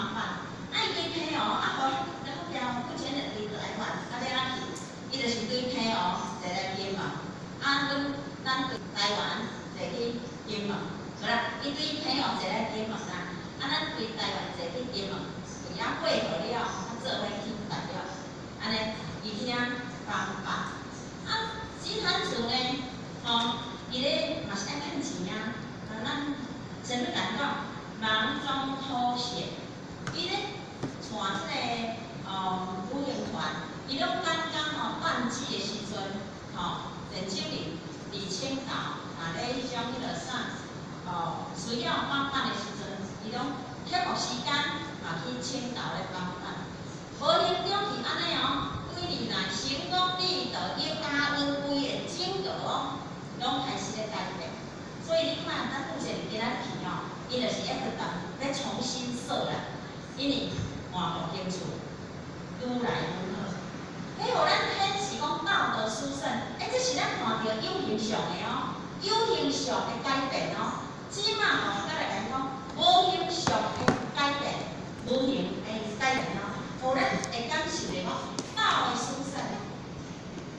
帮辦。啊，伊對澎湖啊，予遐了後，目前就對台灣，啊，欲按怎去？伊就是對澎湖坐來金門，啊，阮咱對台灣坐去金門，無啦，伊對澎湖坐來金門啦，啊，咱對台灣坐去金門，佇遐會合了，啊，做伙去台北，按呢，伊去遐幫辦。啊，徐譚祖呢，吼，伊咧嘛是愛趁錢啊，啊，咱前日講到忙中偷閒，伊咧帶這個旅行團，伊攏感覺吼淡季的時陣，吼，電酒裡佇青島，若咧彼種彼個啥，需要幫辦的時陣，伊攏克服時間嘛去青島咧幫辦。無形中是按呢哦，幾年來成功立道，伊家運規個整個哦，攏開始咧改變。所以你看，咱富士今仔去吼，伊就是一直當欲重新設啦，因為換復興厝愈來愈好。彼予咱顯示講道德殊勝，欸，這是咱看著有形相的哦，有形相的改變哦。這馬吼，再來講無形相的改變，無形的改變哦，予咱會感受著講道的殊勝。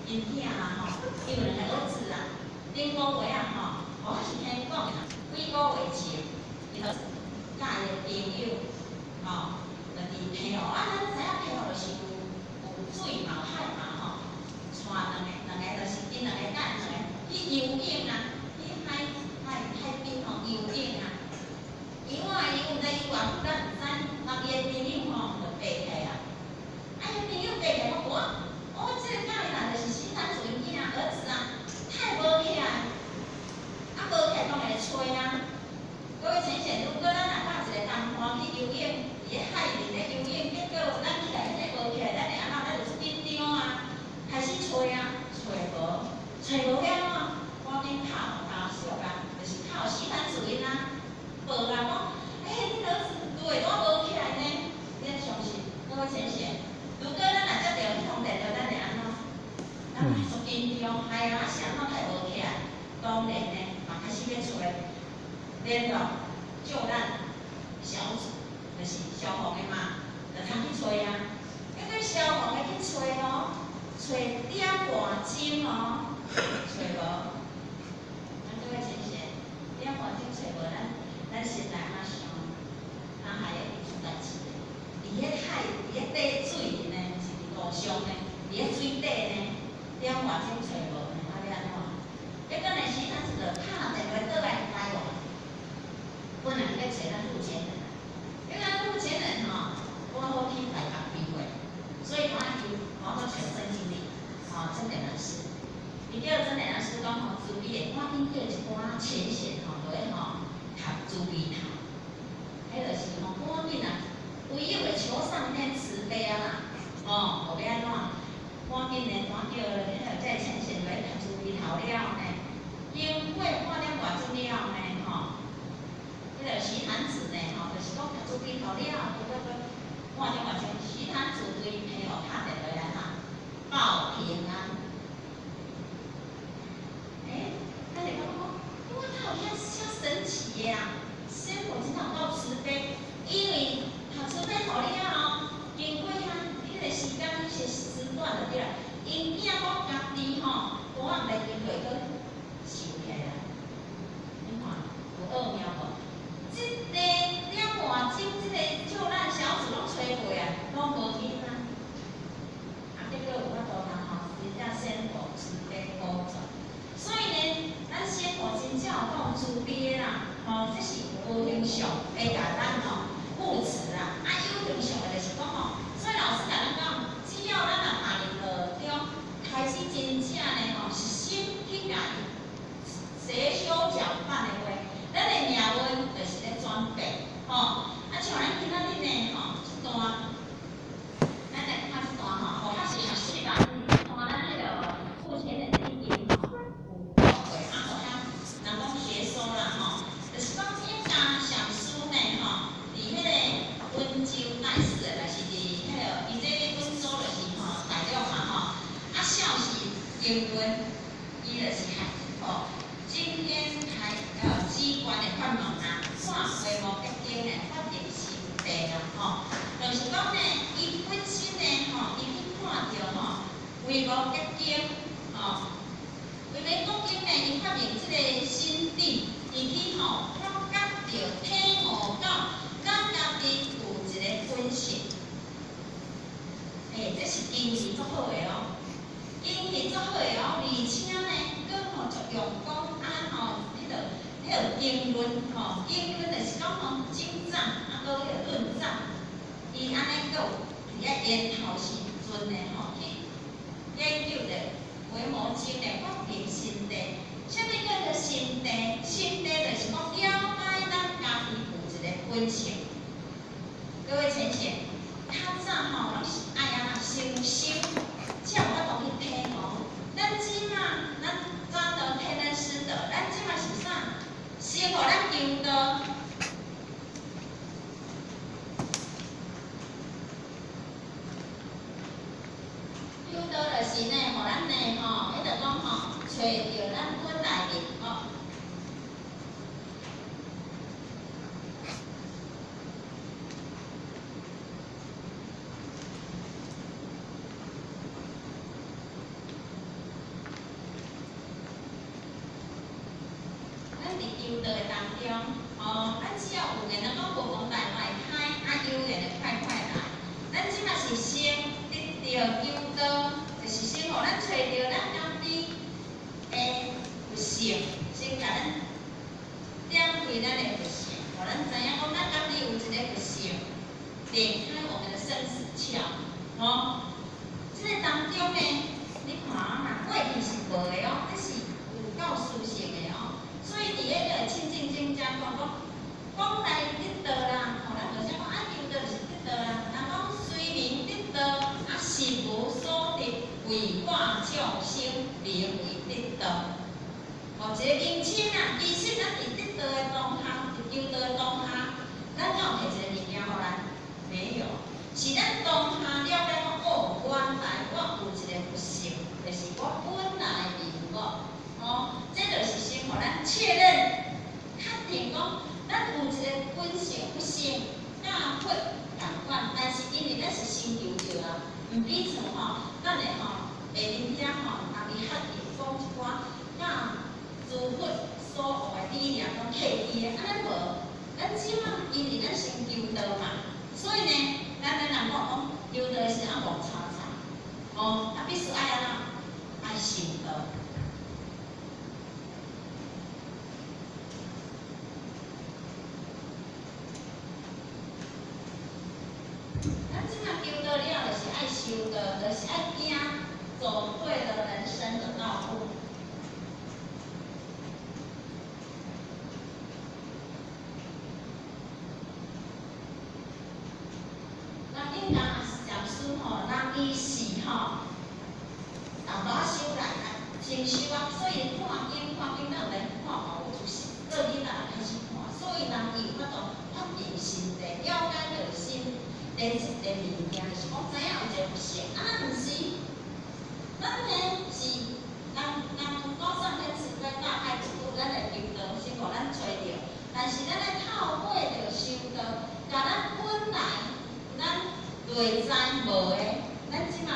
𪜶囝啦吼，伊有兩个兒子啊，頂個月啊吼，我是聽講的啦，幾個月前，伊就佮伊的朋友吼，就佇澎湖啊，咱知影澎湖就是有水嘛，有海嘛吼，帶兩个，兩个就是𪜶兩个佮兩个去游泳啊，去海邊吼游泳啊，游啊游，毋知游偌久，咱毋知，人伊的朋友吼就爬起來啊，啊，伊朋友爬起來講，我這个佮伊人就是徐譚祖𪜶囝兒子啊，太無起來，啊無起來當然會揣啊。各位淺顯，如果咱若佮一個同伴去游泳，佇咧海裡咧游泳，結果咱起來彼个無起來，咱會按怎？咱就出緊張啊，開始揣啊，揣無，揣無欲按怎？趕緊敲家屬啊，就是敲徐譚祖𪜶啊，報啊講，欸，恁兒子對，我無起來呢，你敢相信？各位淺顯，如果咱若接著彼通電話，咱會按怎？咱嘛足緊張，哎呀，是按怎太無起來？當然呢，嘛開始欲揣，聯絡救難小組，就是消防的嘛，就通去揣啊。結果消防的去揣哦，揣點外鐘哦，揣無。咱各位淺顯，點外鐘揣無，咱心內按怎想？哪還會出代誌的？佇彼海，佇彼底水呢，毋是佇路上呢，佇彼水底呢，點外鐘揣無呢，啊欲按怎？結果呢，徐譚祖就敲電話轉來台灣，本來欲揣咱付錢人，因為咱付錢人吼，剛好去台北開會，所以趕緊趕去揣曾經理，吼，曾典老師，伊叫曾典老師講吼，慈悲的，趕緊叫一寡淺顯吼，落去吼，讀慈悲頭，彼就是吼，趕緊啊，唯有會求上天慈悲啊啦，哦，無欲按怎？趕緊呢，趕叫彼個這個淺顯落去讀慈悲頭了呢，經過半點外鐘了呢，吼，彼個徐譚子呢，吼，就是講讀慈悲頭了，閣閣半點外鐘，徐譚子對朋友敲電話來哈，報平安。欸，咱就感覺講，我哪有遐遐神奇的啊？師父真正有夠慈悲，因為讀慈悲頭了後，經過遐摩结經，吼，維摩國經呢，伊發明這个心地，伊去吼發覺著體悟到咱家己有一个本性。欸，這是根器足好的哦，根器足好的哦，而且呢，閣吼足用功啊吼，彼个經論吼，經論就是講吼經藏，啊閣彼个論藏，伊按呢閣有佇遐研討時陣呢吼，去研究著維摩經的發明心地。啥物叫做心地？心地就是講了解咱家己有一個本性。各位淺顯，較早吼攏是愛按怎修修，才有法度去體悟。咱這馬，咱早道體咱師道，咱這馬是啥？先予咱求道。求道就是呢，予咱呢吼，彼就講吼，揣著咱本來面目。咱佇求道的當中，吼，咱只要有緣，咱講無講大會開，啊有緣會快快來。咱這馬是先得著求道，就是先予咱揣著咱家己的佛性，先共咱點開咱的佛性，予咱知影講咱家己有一个佛性，點開我們的生死竅，吼。這个當中呢，你看啊嘛，過去是無的哦，這是有夠殊勝的哦。所以佇彼个清淨經遮講講，講來得道啦，吼，咱就啥講啊求道就是得道啦。人講雖名得道，啊實無所得，為我眾生名為得道。吼，一个名稱啊，其實咱佇得道的當下，佇求道的當下，咱敢有提一个物件予咱？沒有，是咱當下了解講，哦，原來我有一个佛性，就是我本來面目，吼，這就是先予咱確認、確定講，咱有一個本性、佛性，佮佛仝款，但是因為咱是先求著啊，毋比像吼，咱的吼下面遐吼，家己學習講一寡佮諸佛所學的理念攏契機的，啊咱無，咱這馬因為咱先求道嘛，所以呢，咱人講講求道的時陣啊戇吵吵，吼，啊必須愛按怎？愛修道。咱這馬求道了，就是愛修道，就是愛行走對了人生的道路。咱應當禪師吼，人伊是吼，淡薄仔修來啊，先修啊，所以看經看經，咱有來看嘛，有就是做囡仔就開始看，所以人伊有法度發明心地，了解著心地這個物件，就是講知影有一個佛性，啊，咱毋是，咱呢是人人講上天慈悲大愛之主，咱來求道，先予咱揣著，但是咱愛透過著修道，共咱本來咱內在無的，咱這馬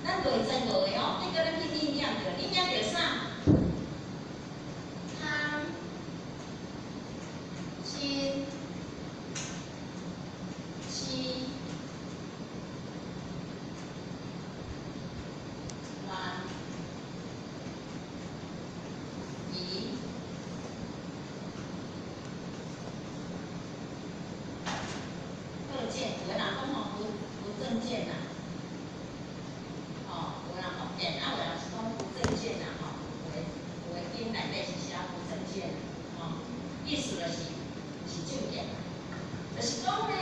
咱內在無的哦，結果咱去念念著，念念著啥？貪、嗔、痴、慢、疑、惡見，有的人講吼不正見啦，吼，有的人講見，啊有的人是講不正見啦，吼，有的經內底是寫不正見啦，吼，意思就是毋是正見啦，就是講呢，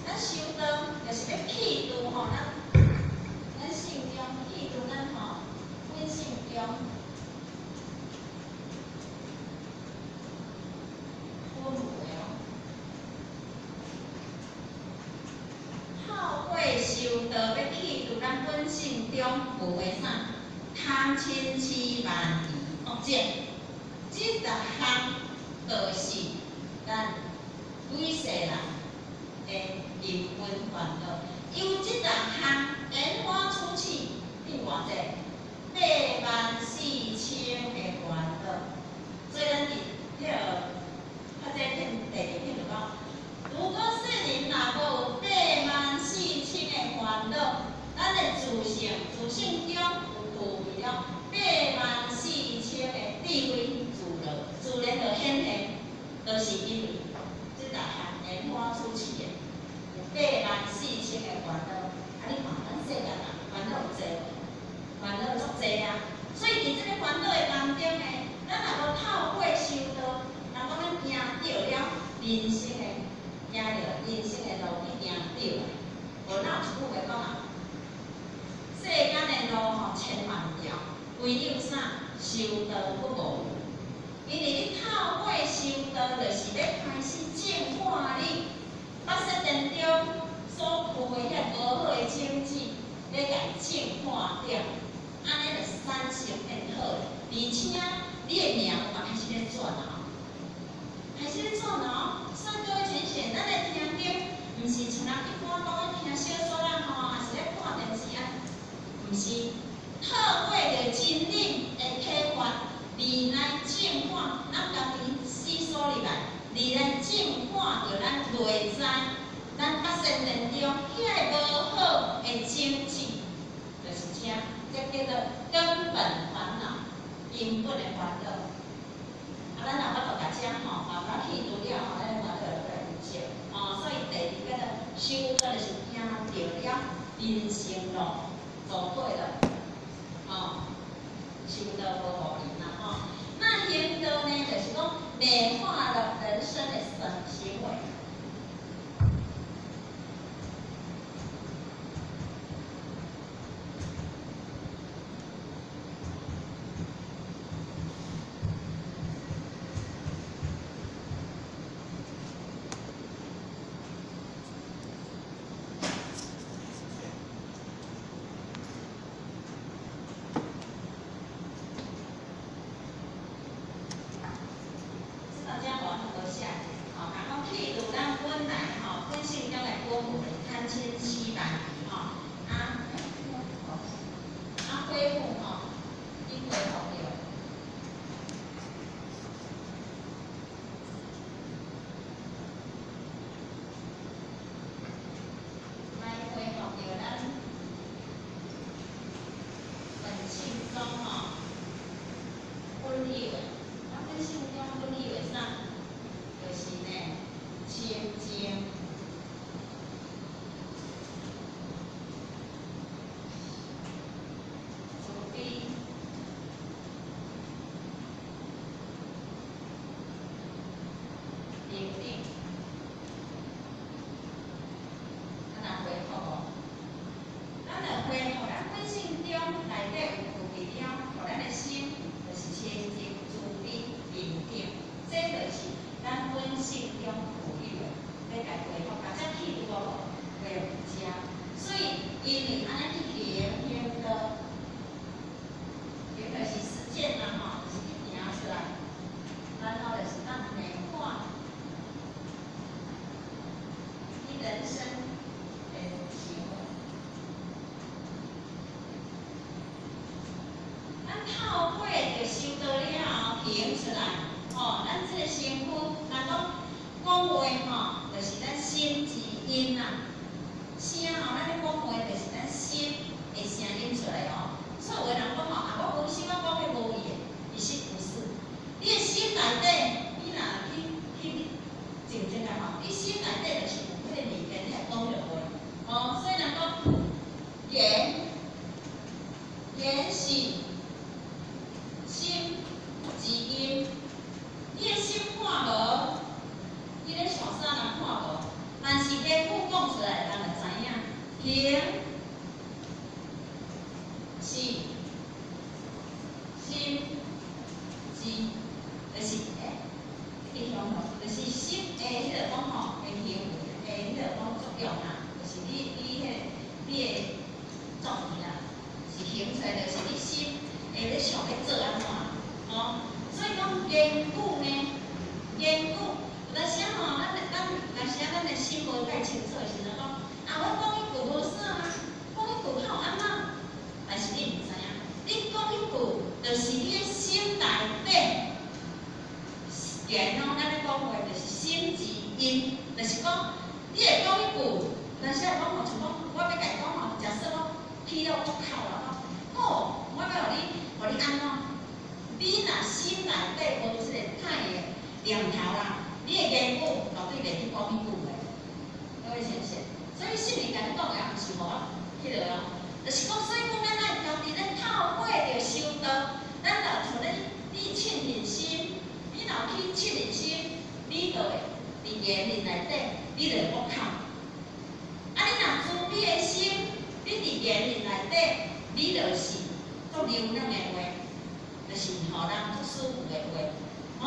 咱修道就是欲去除吼咱性中去除咱吼本性中本有的哦。透過修道，欲去除咱本性中有的啥貪嗔痴慢疑惡見，這十項就是咱累世人的輪迴煩惱。由這十項研發出去，變偌濟？千的烦恼。所以咱伫彼个法界品第二品就讲，如果世人若无有8万4千的烦恼，咱的自性自性中有具备了8万4千的智慧自乐，自然就显现，就是因为這大項蓮花出世的有8萬4千的煩惱。啊，你看咱世間啊，煩惱有濟無？煩惱足濟啊！所以佇這个煩惱的當中呢，咱若無透過修道，人講咱行對了人生的，行著人生的路去行對啊。無哪有一句話講啊？世間的路吼千萬條，唯有啥修道不無。因為你透過修道，就是欲開始淨化你八識田中所具的遐無好的種子，欲共淨化掉，按呢就產生變好。而且你的命嘛開始咧轉啊，開始咧轉哦。所以各位淺顯，咱咧聽經，毋是像人一般講咧聽小說啦吼，抑是咧看電視啊，毋是。透過著真理的啟發，而來淨化咱家己思索入來，而來淨化著咱內在，咱八識田中遐个無好的種子，就是這，這叫做根本煩惱，根本的煩惱。啊，咱若法度共這吼，慢慢去除了後，咱煩惱就愈來愈少。哦，所以第二叫做修道，就是行著了人生路，走對了。哦，修道無糊人啦吼。那行道呢，就是講美化了人生的行為。句，有当时仔讲吼，像讲我欲共伊讲吼，假设我起了恶口啦，讲好，我欲予你按怎？你若心内底無這個歹的念頭啦，你的言語絕對袂去講彼句話。各位是毋是？所以聖靈共你講的，毋是予我彼落哦，就是講，所以講咱愛家己咧透過著修道，咱若像咧你凊恨心，你若有起嗔恨心，你就會佇言語內底，你就會惡口。啊，你若慈悲的心，你佇言語內底，你就是足柔軟的話，就是予人足舒服的話，吼。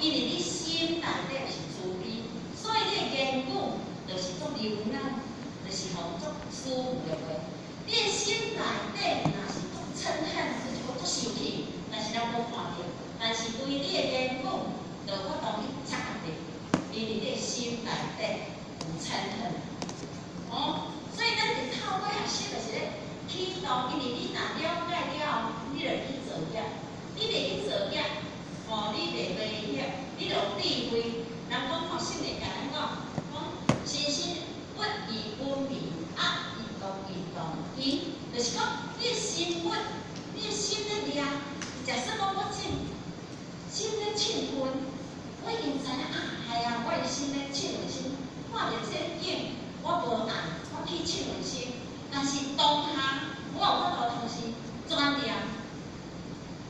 因為你心內底是慈悲，所以你的言語就是足柔軟，就是予足舒服的話。你的心內底若是足嗔恨，就是講足生氣，但是人無看著，但是對你的言語，就有法度去察覺著，因為你的心內底有嗔恨。哦，所以咱佇透過學習就是咧啟動，因為你若了解了後，你就去造業，你袂去造業，哦，你袂迷惑，你就有智慧。人講吼，聖人共咱講，講深心不以分明，啊，一動一動因，就是講你的心不，你的心咧念，假設講我心心咧嗔恨，我已經知影啊，係啊，我的心咧嗔恨心，看著這個景，我無愛，我起嗔恨心，但是當下我有法度同時轉念，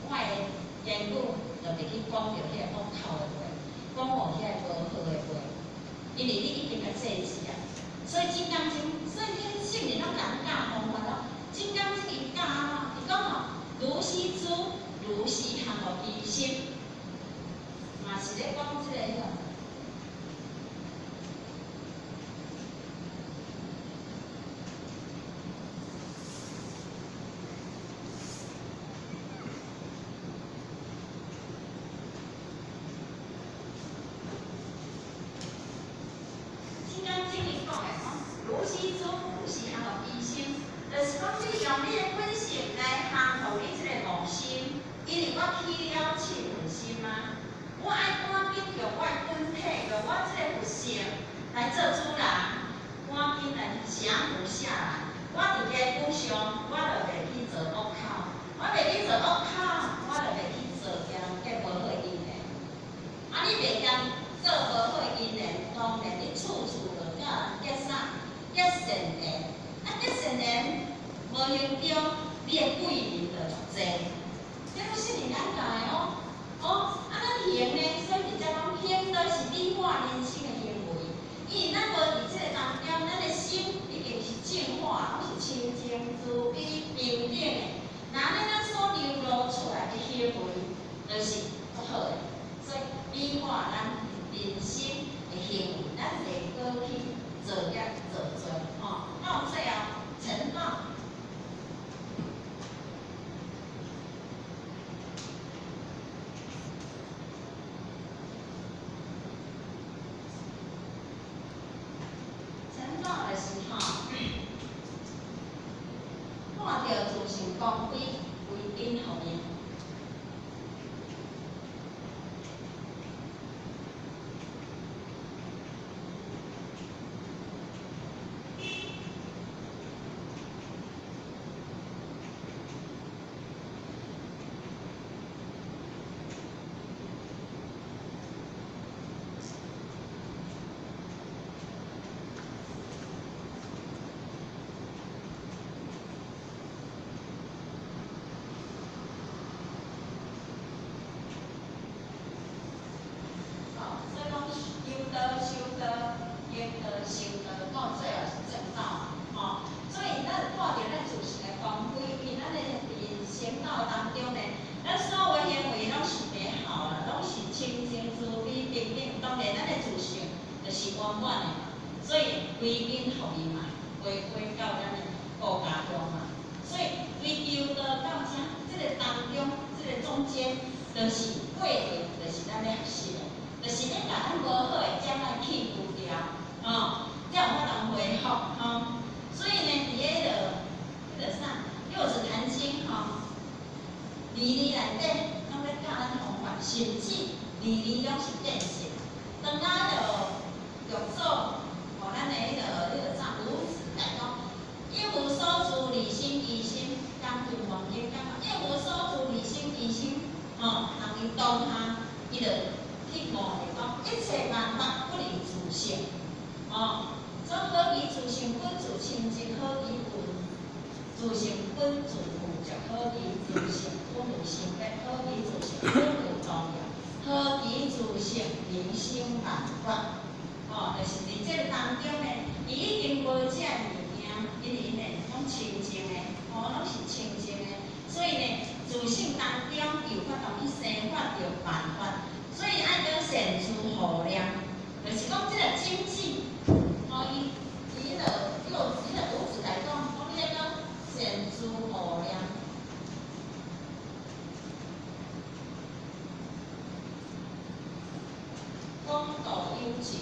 我的言語就袂去講著彼個惡口的話，講予彼個無好的話，因為你已經共制止啊。所以金剛經，所以彼聖人攏共咱教方法咯。金剛經伊教按怎？伊講吼，如是知，如是降伏其心，嘛是咧講這個。金剛經伊講的講，如是知，如是降伏其心，就是講你用你的本性來降服你這個妄心，因為我起了嗔恨心啊，我愛趕緊用我的本體，用我這個佛性來做主人，趕緊來降伏下來。我佇言語上，我就袂去做惡口，我袂去做惡口，我就袂去做業結無好的因緣。啊，你袂兼做無好的因緣，當然你處處就佮人結啥？結善緣。啊，結善緣，無形中你的貴人就足濟。這攏聖人教的哦。哦，啊，咱行呢，所以佇遮講行道是美化人生的行為。因為咱無佇這個當中，咱的心已經是淨化，攏是清淨、慈悲、平等的。那按呢，咱所流露出來的行為，就是足好的。所以美化咱人生的行為，咱袂閣去造業造罪，吼。到最後成道。成道就是吼，看著自性光輝，歸因予伊。所以講求道、修道、行道、修道，到最後是正道嘛，吼。所以咱看著咱自性的光輝，因為咱的佇成道當中呢，咱所有的行為攏是美好啦，攏是清淨、慈悲、平等。當然，咱的自性就是圓滿的嘛，所以歸根予伊嘛，回歸到咱的故家鄉嘛。所以對求道到遮，這個當中，這個中間，就是過程，就是咱咧學習的。就是咧，共咱無好的障礙去除掉，吼，才有法度恢復，吼。所以呢，佇彼個啥，六祖壇經吼，字字內底攏咧教咱方法，甚至字字攏是變相。當咱彼個六祖，予咱的彼個明心萬法，吼，就是佇這個當中呢，伊已經無這個物件，因為𪜶呢攏清淨的，吼，攏是清淨的，所以呢，自性當中有法度去生發著萬法，所以愛講善知護念，就是講這個種子，吼，伊伊彼個彼個五祖來講，講你愛講善知護念。廣度有情，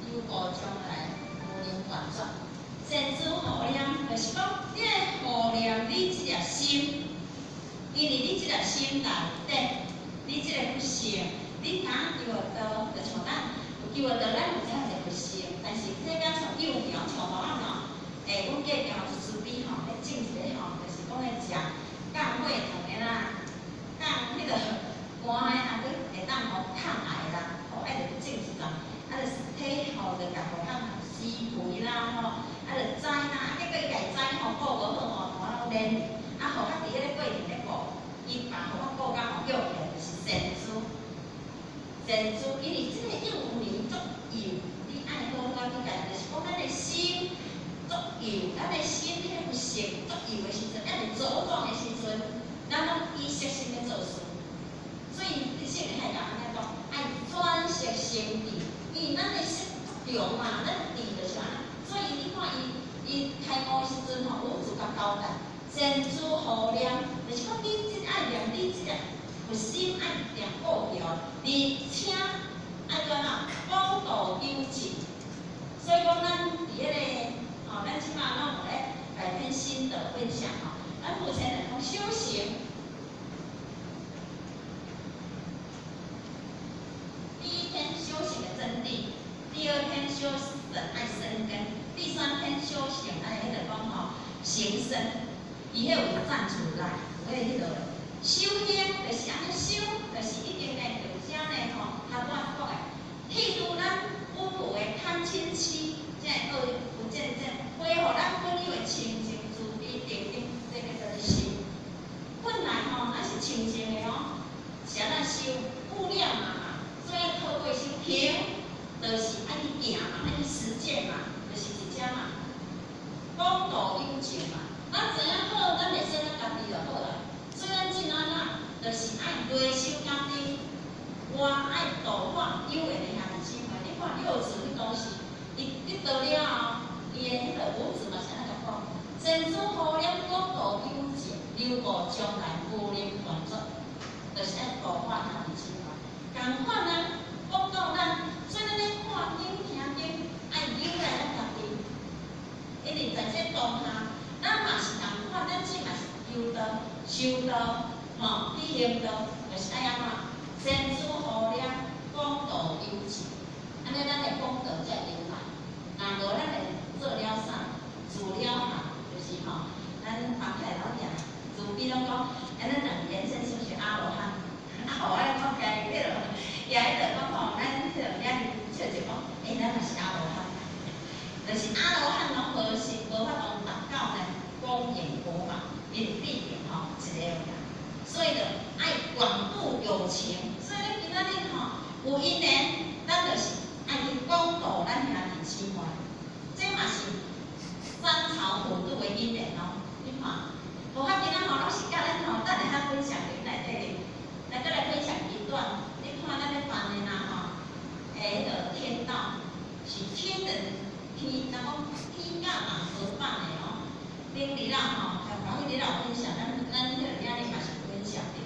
猶故將來無能斷絕。善知護念，就是講你愛護念你這粒心，因為你這粒心內底，你這個佛性，你敢求得到，就像咱有求得到，咱有遮濟佛性，但是這敢像幼苗像予咱吼。欸，阮隔壁吼慈悲吼，咧種一个吼，就是講咧食降火糖的啦，降彼个肝的啦，閣會當吼抗癌啦，吼愛著去種一陣，啊，就體吼就共予較施肥啦吼，啊，就栽啦，啊，結果伊家己栽吼顧無好吼，淡仔攏連去，啊，予較佇彼个過程咧顧，伊嘛予較顧甲吼叫起來就是善知，善知，因為這個幼年足幼，你愛好好去家，就是講咱的心。足幼，咱的心彼个佛性足幼的時陣，抑未茁壯的時陣，咱攏以色心咧做事，所以聖人愛共按呢講，愛轉識成智，因為咱的色足強嘛，咱的智就是按呢，所以你看伊伊開悟的時陣吼，五祖共交代，善知護念，就是講你這愛念你這個佛心愛定顧牢，而且愛怎啊廣度有情，所以講咱佇彼個。吼，咱這馬攏有咧改變心得分享吼。咱目前來講修行，第一篇修行的真諦，第二篇修行愛生根，第三篇修行愛彼個講吼行深，伊彼有站出來，有彼個彼個修行就是按呢修，就是一定呢，就遮呢吼，頭拄仔講的，剃除咱本有的貪嗔癡，這個惡。這這恢復咱本有的清淨慈悲定定，這個叫做心。本來吼，咱是清淨的哦，是按怎修無量嘛，所以透過修行，就是愛去行嘛，愛去實踐嘛，就是佇遮嘛，廣度有情嘛。咱知影好，咱會使咱家己就好啦。所以咱這按怎，就是愛內修家己，外愛度化有緣的兄弟姊妹。你看六祖彼當時，伊得道了後。伊的彼個五祖嘛是按呢共講，善知護念廣度有情，猶故將來無能斷絕，就是愛度化兄弟姊妹。仝款啊，講到咱，所以咱咧看經聽經，愛留來咱家己，因為在這當下，咱嘛是仝款，咱這嘛是求道、修道、吼去行道，就是愛按怎，善知護念廣度有情，按呢咱的功德才會圓滿。若無咱會做了啥？做了哈，就是吼，咱方太老兄慈悲攏講，按呢兩延伸出是阿羅漢，啊，予我咧講起彼個，也彼個講吼，咱彼個遐笑就講，欸，咱嘛是阿羅漢，就是阿羅漢攏無是無法度達到呢光明果嘛，因為畢竟吼一個爾，所以就愛廣度有情，所以咱今仔日吼有因緣，咱就是愛去廣度咱兄弟姊妹。這嘛是三朝普渡的因緣哦，你看，無較緊仔吼，攏是佮咱吼，等下較分享佇內底哩，來閣來分享一段。你看咱咧辦的啦吼，欸，彼个天道是天人天，人講天佮人合辦的哦。頂日啦吼，頭彼日有分享，咱咱彼個囝兒嘛是有分享著。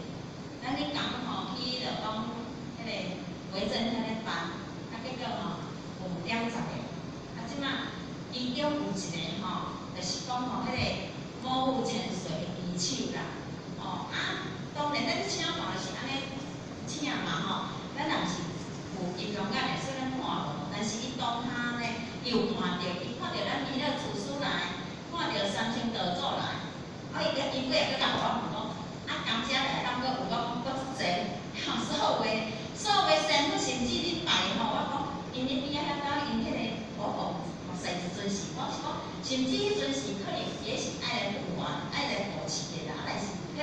咱彼工吼去彼个講，彼個維珍遐咧辦，啊結果吼有20個，啊這馬。其中有一個吼，就是講吼，彼個五虎千歲的旗手啦，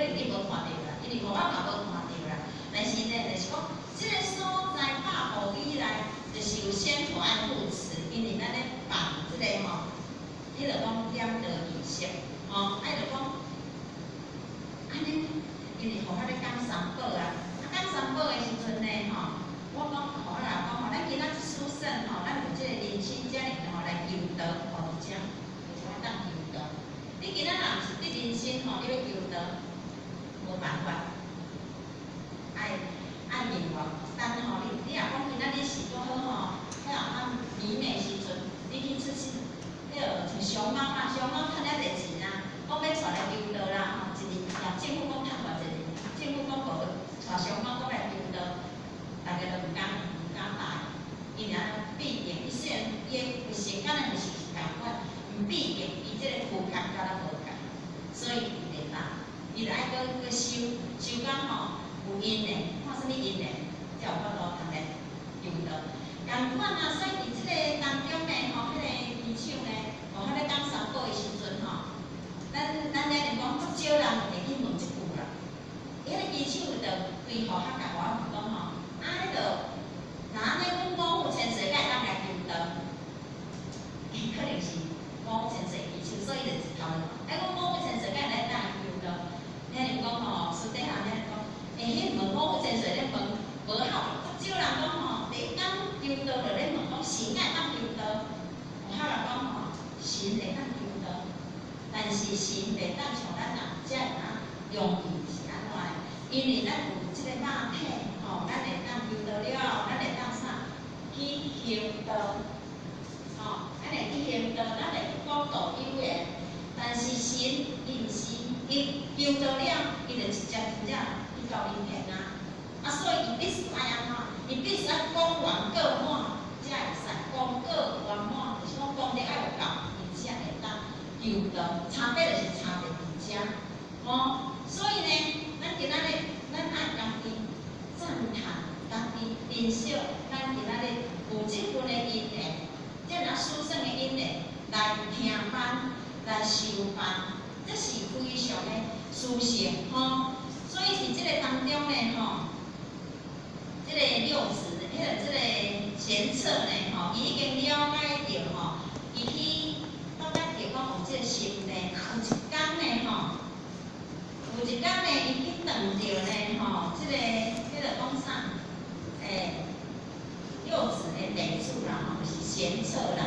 能你無看著啦，因為我嘛無看著啦。但是呢，就是講，這个所在百步以內，就是有仙佛愛護持，因為咱咧辦這个吼，彼个講點燈儀式，吼，愛就講，按呢，因為予我咧講三寶啊，啊講三寶的時陣呢，吼，我講，予我來講吼，咱今仔殊勝吼，咱有這个人身遮爾吼來求道，吼佇遮，就是會當求道。你今仔若毋是得人身吼，你欲求道，無辦法。愛愛明白，但吼你若講今仔你是拄好吼，彼後較迷妹時陣，你去出世，彼个像熊貓啦，熊貓趁遐濟錢啊，講欲帶來求道啦吼，一日若政府講趁偌濟日，政府講無帶熊貓講來求道，大家都毋敢來，因為按呢畢竟伊雖然伊的佛性敢若是仝款，毋畢竟伊這个軀殼敢若無仝，所以伊袂當，伊就愛閣閣修修到吼有因緣，看啥物因緣，才有法度通來求道。仝款啊，所以佇這个當中呢，吼，彼个比丘呢，吼，彼咧講三寶的時陣吼，咱遐就講，足少人會去問這句啦。彼个比丘就對予較共我問講吼，啊，彼个，若按呢，阮五虎千歲敢會當來求道？伊可能是五虎千歲比丘，所以就一頭就問，哎，阮五虎千歲敢會當來求道？遐就講吼，私底下遐講，欸，彼問五虎千歲咧問無效，足少人講吼，第一工求道就咧問講神敢會當求道？有效來講吼，神會當求道，但是神袂當像咱人遮爾仔容易是按怎的？因為咱有這個肉體吼，咱會當求道了後，咱會當啥？去行道，吼，咱會去行道，咱會去廣度有緣。但是神伊毋是，伊求道了，伊就直接真正去到陰天啊。啊，所以伊必須愛按怎？伊必須愛講完過滿，才會使功過圓滿，就是講功德愛有夠，伊才會當求道。差別就是差佇佇遮，吼。所以呢，咱今仔日咱愛家己讚歎，家己珍惜，咱今仔日有這份的因緣，遮爾殊勝的因緣來聽班、來修班，這是非常的殊勝吼。所以佇這个當中呢，吼，這个六祖，彼个這个賢策呢，吼，伊已經了解著吼，伊去感覺著講有這个心地，啊，有一工呢，吼，有一工呢，伊去撞著呢，吼，這个彼个講啥？欸，六祖的弟子啦，吼，就是賢策啦，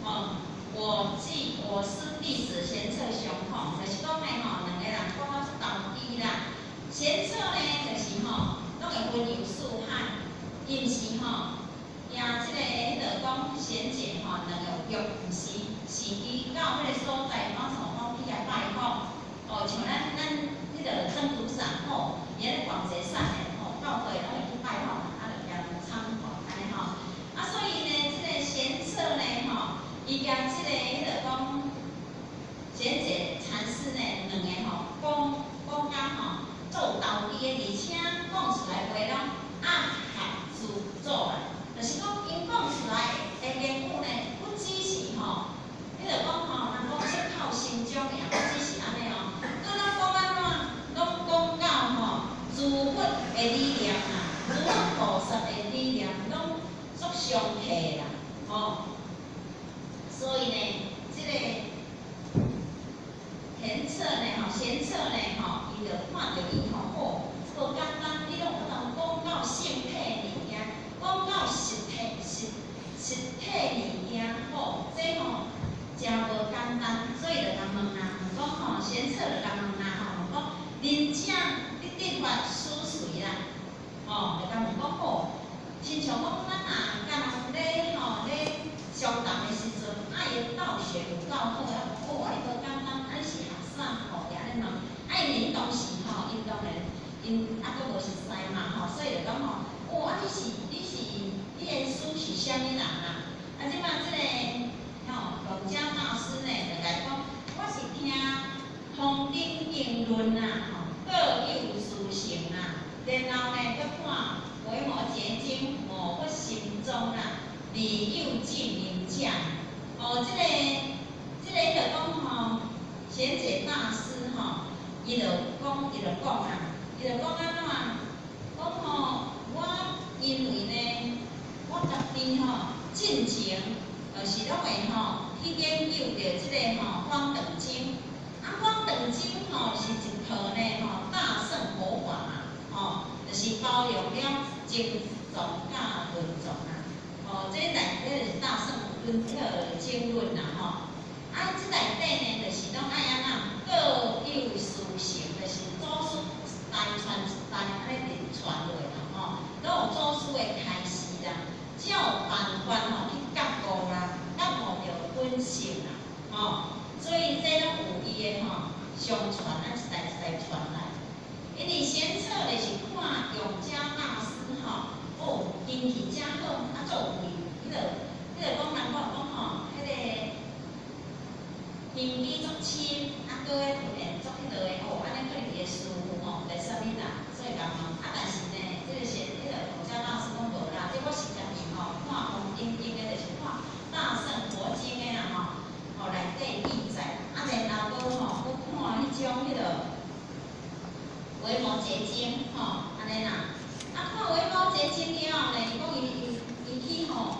吼，我記我師弟子賢策相訪，就是講呢，吼，兩个人講啊足投機啦。賢策呢，就是吼，攏會雲遊四海，伊毋是吼，贏這个彼个講賢解吼，兩个有約，毋是，是伊到彼个所在，講像講去遐拜訪，哦，像咱彼个曾祖上吼，伊咧廣濟善的吼，教會攏會去拜訪，啊，就共人參訪按呢吼。啊，所以呢，這个賢策呢，吼，伊共這个彼个講賢解禪師呢，兩个吼，講講甲吼做投機的，而且講出來話攏暗合諸祖啊，就是講𪜶講出來的言語呢，不只是吼，彼個講吼，人講出口成章爾，不只是按呢哦，閣攏講按怎，攏講到吼諸佛的理念啦，諸佛菩薩的理念攏足相契啦，吼。所以呢，這个賢策呢，吼，賢策呢，吼，伊就看著伊吼，哦，無簡單，你攏有法度講到聖體物件，講到實體實體物件，吼，這吼誠無簡單，所以就共問啦，問講吼，賢策就共問啦，吼，問講，仁者你得法師隨啦，吼，就共問講吼，親像講咱若佮人咧吼咧相談的時陣，啊，伊的道學有夠好啊，哦，你無簡單，啊，你是學啥吼？就按呢問，啊，因為當時吼，𪜶當然𪜶猶閣無熟似嘛吼，所以就講吼，哦，啊，你是你的師是啥物人啊？啊，這擺這個吼，龍家大師呢，就來講，我是聽《通頂經論》啊，吼，各有殊勝啊，然後呢，閣看《維摩詰經》悟佛心宗啊，自有證明者。哦，這个就講吼，賢解大師吼，伊就講啊，伊就講按怎？講吼，我因為呢，我家己吼進前就是攏會吼去研究著這个吼方等經，啊方等經吼是一套呢吼大乘佛法啊，吼，就是包容了經藏佮論藏啊，吼，這內底就是大乘論彼个經論啦吼。啊，這內底呢，就是攏愛按怎各有師承，就是祖師一代傳一代，按呢佇傳落啦吼，攏有祖師的開示啦，才有辦法吼去覺悟啦，覺悟著本性啦，吼。所以這攏有伊的吼相傳，按一代一代傳來。因為賢策就是看永嘉大師吼，哦，根器誠好，啊，足有慧，彼个講人講講吼，彼个根基足深，啊，閣咧突然足彼落的哦，按呢可能伊的師父吼，毋知啥物啦，所以共問。啊，但是呢，這个是彼个永嘉大師講無啦，這我是家己吼看方等經的，就是看大乘佛經的啦吼，吼內底記載，啊，然後閣吼閣看彼種彼个維摩詰經吼，按呢啦。啊，看維摩詰經了後呢，伊講伊去吼，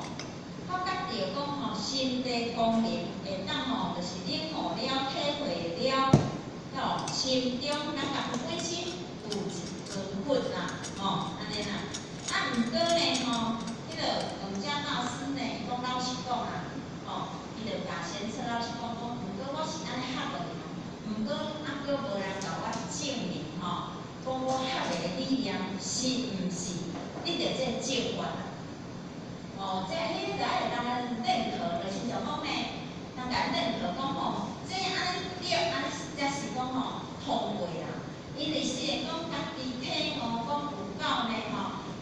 發覺著講吼，心地光明會當吼，就是領悟了、體會了，吼，心中咱家己本身有一尊佛啦，吼，按呢啦。啊，毋過呢吼，彼个永嘉大師呢，伊講老實講啊，吼，伊就共賢策老實講講，毋過我是按呢學落去，毋過啊，閣無人共我證明吼，講我學的理念是毋是得著這個正法啊？哦，這彼個愛當咱認可，就是像講呢，人共認可講吼，這按呢對，按呢才是講吼通過啦。因為雖然講家己體悟講有夠呢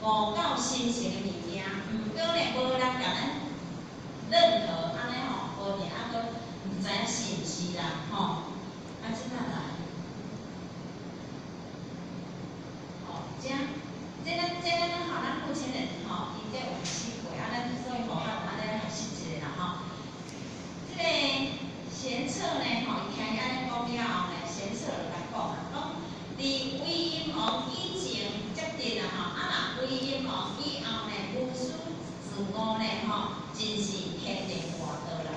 吼，悟夠心性的物件，毋過呢無人共咱認可，按呢吼，無定猶閣毋知影是毋是啦，吼。啊，這擺來，吼，這。這咱吼，咱目前人吼，伊這有學習過，啊，咱所以吼較有按呢學習一下啦吼。這个賢策呢，吼，伊聽伊按呢講了後呢，賢策就共講啊，講佇威音王以前才得啦吼，啊若威音王以後呢，無師自悟呢，吼，真是天地外道啦。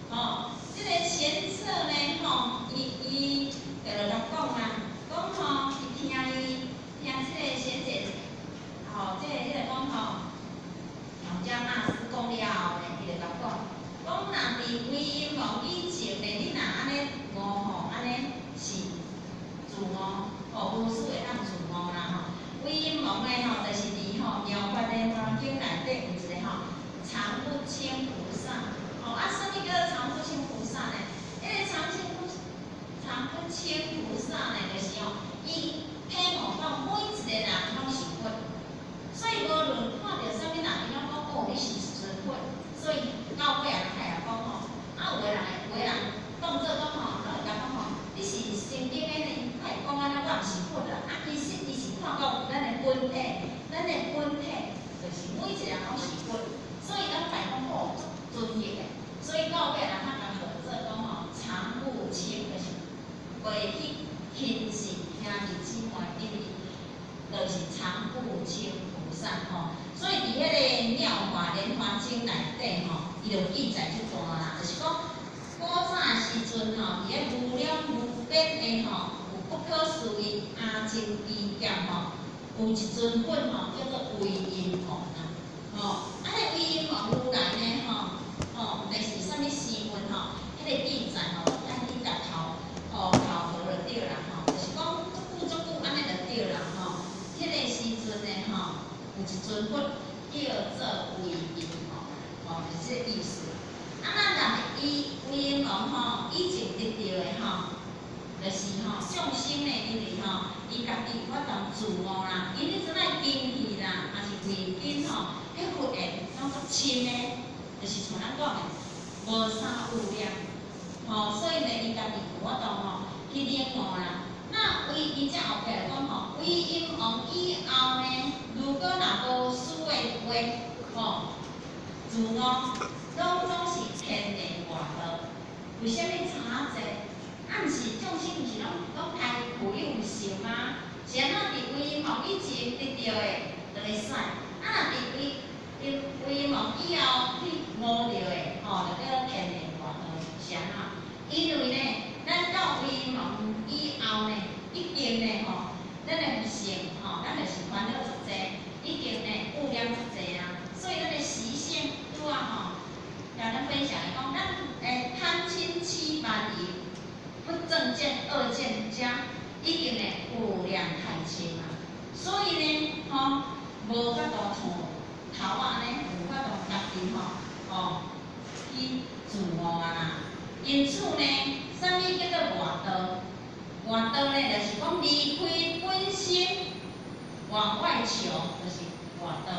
吼，這个賢策呢，吼，伊就共講啊，講吼，伊聽伊聽這个賢者。吼，這个彼個講吼，永嘉大師講了後呢，伊就共講，講若佇威音王以前呢，你若按呢悟吼，按呢是自悟，吼，無師會當自悟啦吼。威音王呢吼，就是佇吼妙法蓮華經內底有一個吼常不輕菩薩，吼啊，啥物叫做常不輕菩薩呢？彼個常不輕菩薩呢，就是吼，伊體悟到每一個人攏是佛。所以無論看著啥物人，伊攏講哦，你是一尊佛。所以到尾啊，會來講吼，啊有的人有的人當做講吼，攏會共講吼，你是神經的呢，會講按呢，我毋是佛啦。啊，其實伊是看到咱的本體，咱的本體就是每一個人攏是佛。所以咱拜講哦，足尊敬的。所以到尾人較共號做講吼，常不輕，就是袂去輕視兄弟姊妹，因為就是常不輕菩薩吼，所以佇彼个妙法蓮華經內底吼，伊就記載這段啦，就是講古早的時陣吼，佇咧無量無邊的吼，有不可思議阿僧祇劫吼，有一尊佛吼，叫做威音王啊，吼，啊，彼威音王如來呢吼，吼，毋知是啥物時分吼，彼个記載吼，愛去共考吼考核就對啦吼，就是講足久足久按呢就對啦吼。彼个時陣呢吼，有一尊佛叫做威音王，吼，就是這個意思。啊，咱若伊威音王吼，以前得著的吼，就是吼眾生呢，因為吼，伊家己有法度自悟啦，因彼陣仔根器啦，抑是慧根吼，彼佛緣攏足深的，就是像咱講的無三有兩，吼，所以呢，伊家己有法度吼去領悟啦。那威伊才後壁就講吼，威音王以後呢，如果若無師的話，吼，自悟攏總是天地外道。為啥物差濟？啊，啊，毋是眾生，毋是攏開富有性嗎？是按怎佇威望以前得著的就會使，啊若佇威望以後去悟著的，吼，就叫做天人外道，是按怎？因為呢，咱到威望以後呢，已經呢，吼，咱的佛性，吼，咱就是煩惱足濟，已經呢污染足濟啊，所以咱的習性拄仔吼，共咱分享的講，咱的貪嗔癡慢疑，不正見惡見遮，已經呢污染太深啊，所以呢，吼，無法度像頭仔呢，有法度家己吼，哦，去自悟啊啦。因此呢，啥物叫做外道？外道呢，就是講離開本心往外求，就是外道。